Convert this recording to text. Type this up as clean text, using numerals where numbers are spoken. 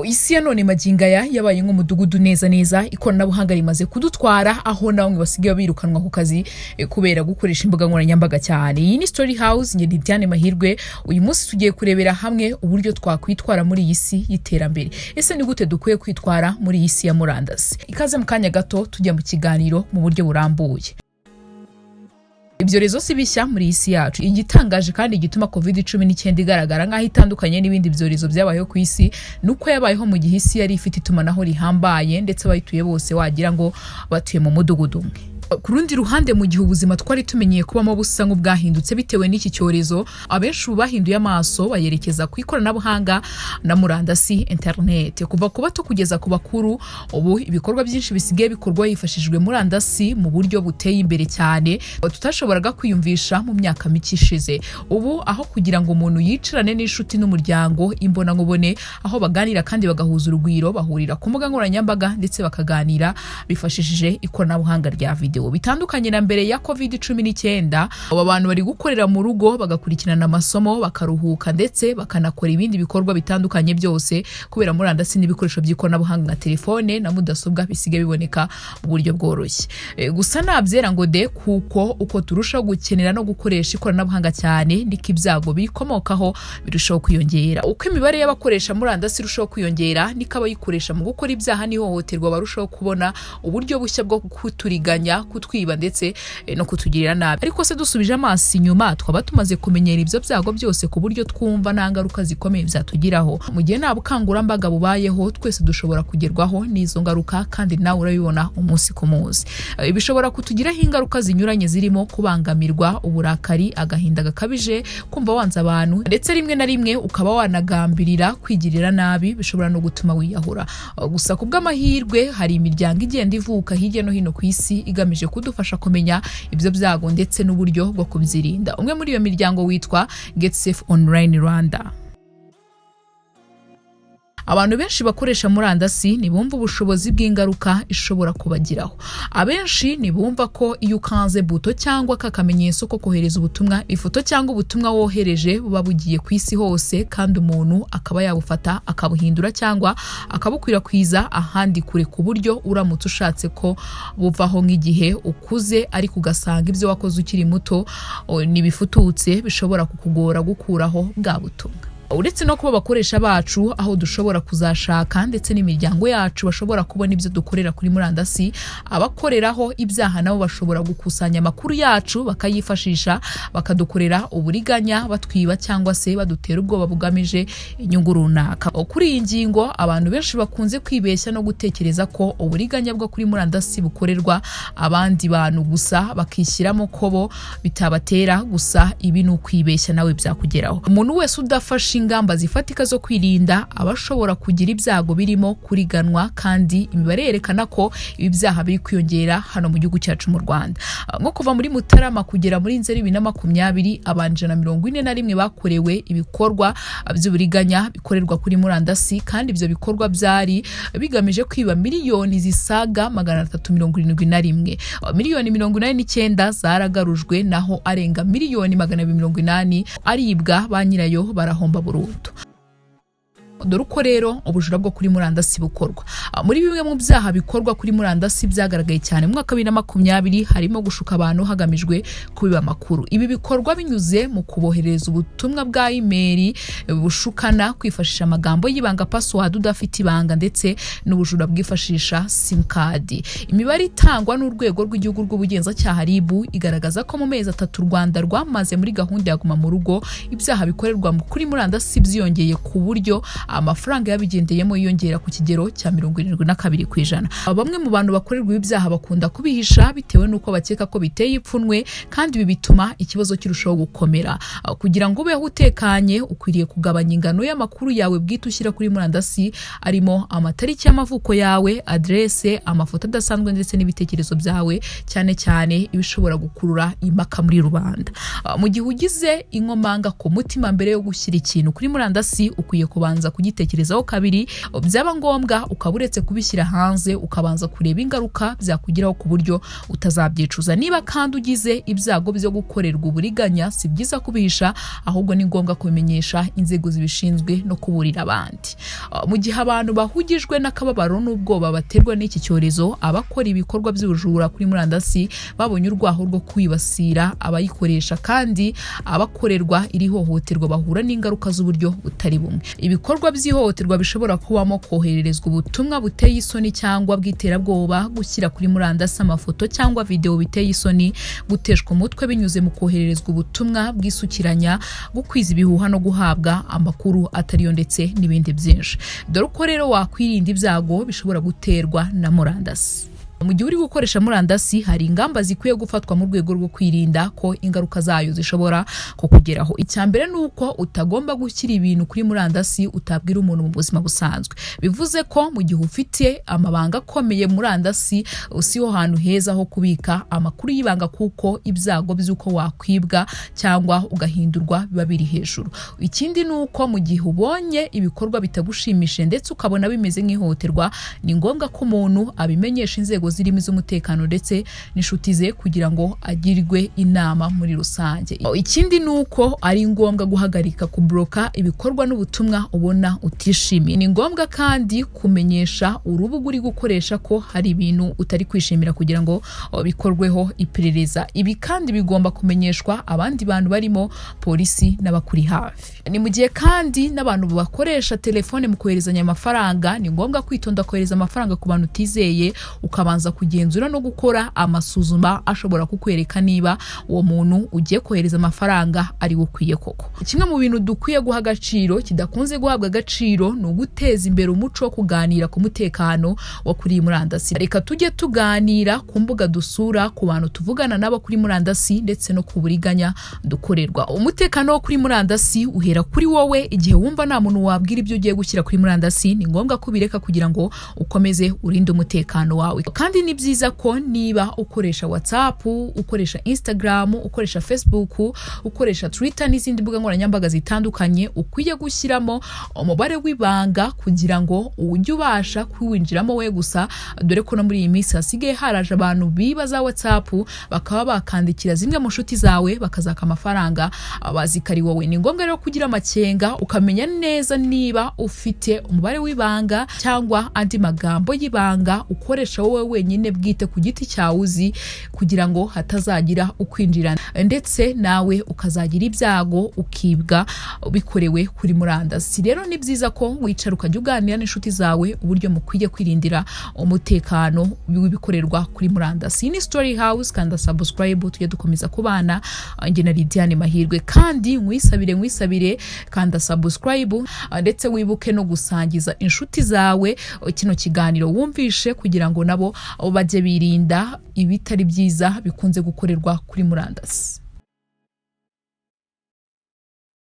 Isi ya none magingo aya yabaye nk'umudugudu neza neza. Ikoranabuhanga rimaze kudutwara, aho na bamwe basigaye birukanwa ku kazi kubera gukoresha imbuga nkoranyambaga cyane. Iyi ni Story House, njye ni Diane Mahirwe. Uyu munsi tugiye kurebera hamwe uburyo twakwitwara muri iyi si y'iterambere. Ese ni gute dukwiye kwitwara muri iyi si ya murandasi? Ikaze mu kanya gato tujya mu kiganiro mu buryo burambuye. Ibyorezo si bishya muri iyi si yacu. Igitangaje kandi gituma COVID-19 igaragara nk'aho itandukanye n'ibindi byorezo byabayeho ku isi ni uko yabayeho mu gihe isi yari ifite itumanaho rihambaye, ndetse abayituye bose wagira ngo batuye mu mudugudu umwe. Ku rundi ruhande, mu gihe ubuzima twari tumenyeye kubamo busa nk'ubwahindutse bitewe n'iki cyorezo, abenshi ubu bahinduye amaso bayerekeza ku ikoranabuhanga na murandasi, interineti. Kuva ku bato kugeza ku bakuru, ubu ibikorwa byinshi bisigaye bikorwa hifashishijwe murandasi mu buryo buteye imbere cyane tutashoboraga kwiyumvisha mu myaka mike ishize. Ubu aho kugira ngo umuntu yicarane n'inshuti n'umuryango imbonankubone, aho baganira kandi bagahuza urugwiro, bahurira ku mbuga nkoranyambaga ndetse bakaganira bifashishije ikoranabuhanga rya videwo. Bitandukanye na mbere ya COVID-19, aba bantu bari gukorera mu rugo, bagakurikirana amasomo, bakaruhuka ndetse bakanakora ibindi bikorwa bitandukanye, byose kubera murandasi n'ibikoresho by'ikoranabuhanga nka telefone na mudasobwa bisigaye biboneka mu buryo bworoshye. Gusa nabyera ngo de, kuko uko turushaho gukenera no gukoresha ikoranabuhanga cyane, niko ibyago bikomokaho birushaho kwiyongera. Uko imibare y'abakoresha murandasi irushaho kwiyongera, niko abayikoresha mu gukora ibyaha n'ihohoterwa barushaho kubona uburyo bushya bwo kuturiganya, kutwiba ndetse no kutugirira nabi. Ariko se dusubije amaso inyuma, twaba tumaze kumenyera ibyo byago byose ku buryo twumva nta ngaruka zikomeye byatugiraho? Mu gihe nta bukangurambaga bubayeho, twese dushobora kugerwaho n'izo ngaruka, kandi nawe urabibona umunsi ku munsi. Bishobora kutugiraho ingaruka zinyuranye zirimo kubangamirwa, uburakari, agahinda gakabije, kumva wanze abantu, ndetse rimwe na rimwe ukaba wanagambirira kwigirira nabi. Bishobora no gutuma wiyahura. Gusa ku bw'amahirwe, hari imiryango igenda ivuka hirya no hino ku isi igamije kudufasha kumenya ibyo byago ndetse n'uburyo bwo kubyirinda. Umwe muri iyo miryango witwa Get Safe Online Rwanda. Abantu benshi bakoresha murandasi ntibumva ubushobozi bw'ingaruka ishobora kubagiraho. Abenshi ntibumva ko iyo ukanze buto cyangwa aka kamenyetso ko kohereza ubutumwa, ifoto cyangwa ubutumwa wohereje buba bugiye ku isi hose, kandi umuntu akaba yabufata akabuhindura cyangwa akabukwirakwiza ahandi kure, ku buryo uramutse ushatse ko buvaho nk'igihe ukuze ariko ugasanga ibyo wakoze ukiri muto ntibifututse, bishobora kukugora gukuraho bwa butumwa. Uretse no kuba abakoresha bacu, aho dushobora kuzashaka, ndetse n'imiryango yacu bashobora kubona ibyo dukorera kuri murandasi, abakoreraho ibyaha nabo bashobora gukusanya amakuru yacu bakayifashisha bakadukorera uburiganya, batwiba cyangwa se badutera ubwoba bugamije inyungu runaka. Kuri iyi ngingo, abantu benshi bakunze kwibeshya no gutekereza ko uburiganya bwo kuri murandasi bukorerwa abandi bantu gusa, bakishyiramo ko bo bitabatera. Gusa ibi ni ukwibeshya, nawe byakugeraho. Umuntu wese udafashe ingamba zifatika zo kwirinda aba ashobora kugira ibyago birimo kuriganwa, kandi imibare yerekana ko ibi byaha biri kwiyongera hano mu gihugu cyacu mu Rwanda. Nko kuva muri Mutarama kugera muri Nzeri 2020, abantu 141 bakorewe ibikorwa by'uburiganya bikorerwa kuri murandasi, kandi ibyo bikorwa byari bigamije kwiba miliyoni zisaga 371. Miliyoni 89 zaragarujwe, naho arenga miliyoni 280 aribwa, ba nyirayo barahomba burundu. Dore uko rero ubujura bwo kuri murandasi bukorwa. Muri bimwe mu byaha bikorwa kuri murandasi byagaragaye cyane mu mwaka wa 2020, harimo gushuka abantu hagamijwe kubiba amakuru. Ibi bikorwa binyuze mu kuboherereza ubutumwa bwa imeri bushukana, kwifashisha amagambo y'ibanga, password udafite ibanga, ndetse n'ubujura bwifashisha simukadi. Imibare itangwa n'Urwego rw'Igihugu rw'Ubugenzacyaha, RIB, igaragaza ko mu mezi 3 u Rwanda rwamaze muri gahunda ya Guma mu Rugo, ibyaha bikorerwa kuri murandasi byiyongeye, ku buryo amafaranga yabigendeyemo yiyongera ku kigero cya 72%. Bamwe mu bantu bakorerwa ibi byaha bakunda kubihisha bitewe n'uko bakeka ko biteye ipfunwe, kandi ibi bituma ikibazo kirushaho gukomera. Kugira ngo ubeho utekanye, ukwiriye kugabanya ingano y'amakuru yawe bwite ushyira kuri murandasi, arimo amatariki y'amavuko yawe, aderese, amafoto adasanzwe ndetse n'ibitekerezo byawe, cyane cyane ibishobora gukurura impaka muri rubanda. Mu gihe ugize inkomanga ku mutima mbere yo gushyira ikintu kuri murandasi, ukwiye kubanza kugisobanurira. kugitekerezaho kabiri, byaba ngombwa ukaba uretse kubishyira hanze, ukabanza kureba ingaruka byakugiraho ku buryo utazabyicuza. Niba kandi ugize ibyago byo gukorerwa uburiganya, si byiza kubihisha, ahubwo ni ngombwa kubimenyesha inzego zibishinzwe no kuburira abandi. Mu gihe abantu bahugijwe n'akababaro n'ubwoba baterwa n'iki cyorezo, abakora ibikorwa by'ubujura kuri murandasi babonye urwaho rwo kwibasira abayikoresha, kandi abakorerwa iri hohoterwa bahura n'ingaruka z'uburyo butari bumwe. Ibikorwa by'ihohoterwa bishobora kubamo kohererezwa ubutumwa buteye isoni cyangwa bw'iterabwoba, gushyira kuri murandasi amafoto cyangwa videwo biteye isoni, guteshwa umutwe binyuze mu kohererezwa ubutumwa bwisukiranya, gukwiza ibihuha no guhabwa amakuru atariyo, ndetse n'ibindi byinshi. Dore uko rero wakwirinda ibyago bishobora guterwa na murandasi. Mu gihe uri gukoresha murandasi, hari ingamba zikwiye gufatwa mu rwego rwo kwirinda ko ingaruka zayo zishobora kukugeraho. Icya mbere ni uko utagomba gushyira ibintu kuri murandasi utabwira umuntu mu buzima busanzwe. Bivuze ko mu gihe ufite amabanga akomeye, murandasi siho hantu heza ho kubika amakuru y'ibanga, kuko ibyago by'uko wakwibwa cyangwa ugahindurwa biba biri hejuru. Ikindi ni uko mu gihe ubonye ibikorwa bitagushimishije ndetse ukabona bimeze nk'ihohoterwa, ni ngombwa ko umuntu abimenyesha inzego zirimo iz'umutekano ndetse n'inshuti ze kugira ngo agirwe inama muri rusange. Ikindi ni uko ari ngombwa guhagarika, kubloka ibikorwa n'ubutumwa ubona utishimiye. Ni ngombwa kandi kumenyesha urubuga uri gukoresha ko hari ibintu utari kwishimira kugira ngo bikorweho iperereza. Ibi kandi bigomba kumenyeshwa abandi bantu barimo polisi n'abakuri hafi. Ni mu gihe kandi n'abantu bakoresha telefone mu koherezanya amafaranga, ni ngombwa kwitonda kohereza amafaranga ku bantu utizeye, ukabanza kugenzura no gukora amasuzuma ashobora kukwereka niba uwo muntu ugiye kohereza amafaranga ari we ukwiye koko. Kimwe mu bintu dukwiye guha agaciro kidakunze guhabwa agaciro ni uguteza imbere umuco wo kuganira ku mutekano wo kuri murandasi. Reka tujye tuganira ku mbuga dusura, ku bantu tuvugana nabo kuri murandasi, ndetse no ku buriganya dukorerwa. Umutekano wo kuri murandasi uhera kuri wowe. Igihe wumva nta muntu wabwira ibyo ugiye gushyira kuri murandasi, ni ngombwa ko ubireka kugira ngo ukomeze urinde umutekano wawe. Kandi ni byiza ko niba ukoresha WhatsApp, ukoresha Instagram, ukoresha Facebook, ukoresha Twitter n'izindi mbuga nkoranyambaga zitandukanye, ukwiye gushyiramo umubare w'ibanga kugira ngo ujye ubasha kuwinjiramo we gusa, dore ko no muri iyi minsi hasigaye haraje abantu biba za WhatsApp, bakaba bakandikira zimwe mu nshuti zawe bakazaka amafaranga bazi ko ari wowe. Ni ngombwa rero kugira amakenga, ukamenya neza niba ufite umubare w'ibanga cyangwa andi magambo y'ibanga ukoresha wowe wenyine bwite ku giti cyawe uzi, kugira ngo hatazagira ukwinjira ndetse nawe ukazagira ibyago ukibwa bikorewe kuri murandasi. Rero ni byiza ko wicara ukajya uganira n'inshuti zawe uburyo mukwiye kwirindira umutekano w'ibikorerwa kuri murandasi. Ni Story House, kanda subscribe tujye dukomeza kubana. Njye na Lidiane Mahirwe. Kandi nkwisabire, nkwisabire, kanda subscribe ndetse wibuke no gusangiza inshuti zawe kino kiganiro wumvishe, kugira ngo nabo bajye birinda ibitari byiza bikunze gukorerwa kuri murandasi.